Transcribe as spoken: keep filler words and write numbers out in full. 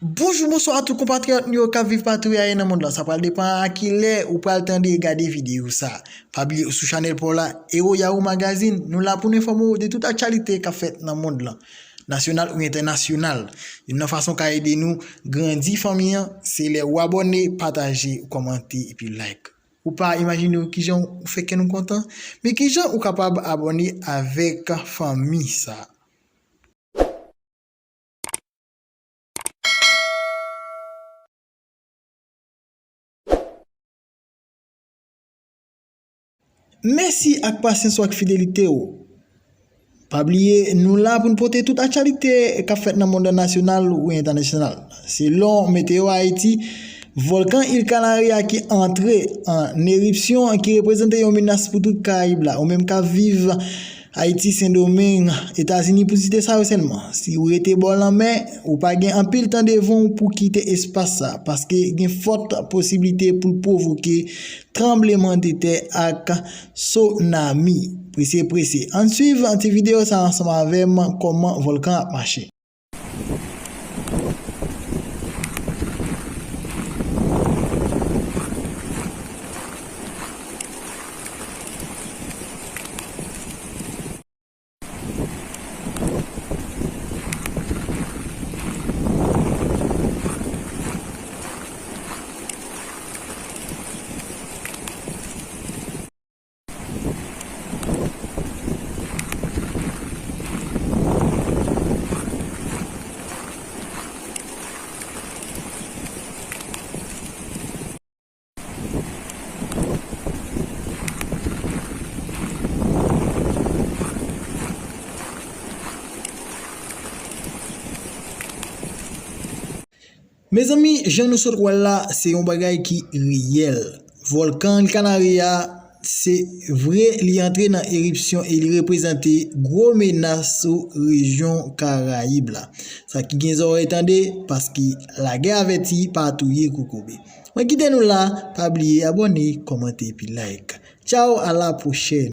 Bonjou, bonswa a tout konpatriyòt nou yo k ap viv patou y aye nan mond lan. Sa pral depann a kilè ou pral tande e gade videyo sa. Pa bliye ou sou chanèl pa w la, Hero Yahoo Magazine, nou la pou n enfòme w de tout aktyalite k ap fèt nan mond lan, nasyonal ou entènasyonal. Youn nan fason w ka ede nou grandi fanmi an, se lè ou abòne, pataje, ou kòmante epi like. Ou pa imajine w kijan ou fè kè nou kontan, men kijan ou kapab abòne avèk fanmi sa. Mèsi ak pasyans ou ak fidelite w. Pa bliye, nou la pou n pote tout aktyalite k ap fèt nan mond lan nasyonal ou entènasyonal. Selon Météo Haïti, vòlkan Île Canaria ki antre an eripsyon ki reprezante yon menas pou tout Karayib la, ou menm k ap viv Ayiti, Sendomeng, Etazini, pou site sa yo sèlman. Si w rete bò lanmè, ou pa gen anpil tan devan w pou kite espas sa, paske gen fòt posiblite pou l pwovoke tranblemanntè ak sonami. Prese, prese. Ann swiv ti videyo sa ansanm avè m, kòman vòlkan ap mache. Mezanmi, jan nou sot wè l la, se yon bagay ki reyèl. Vòlkan Canaria, se vre, li antre nan eripsyon e li reprezante gwo menas sou rejyon Karayib la. Sa ki gen zòrèy tande, paske lagè avèti pa touye kokobe. Mwen kite nou la, pa bliye abòne, kòmante epi like. Tchao, a la pwochèn.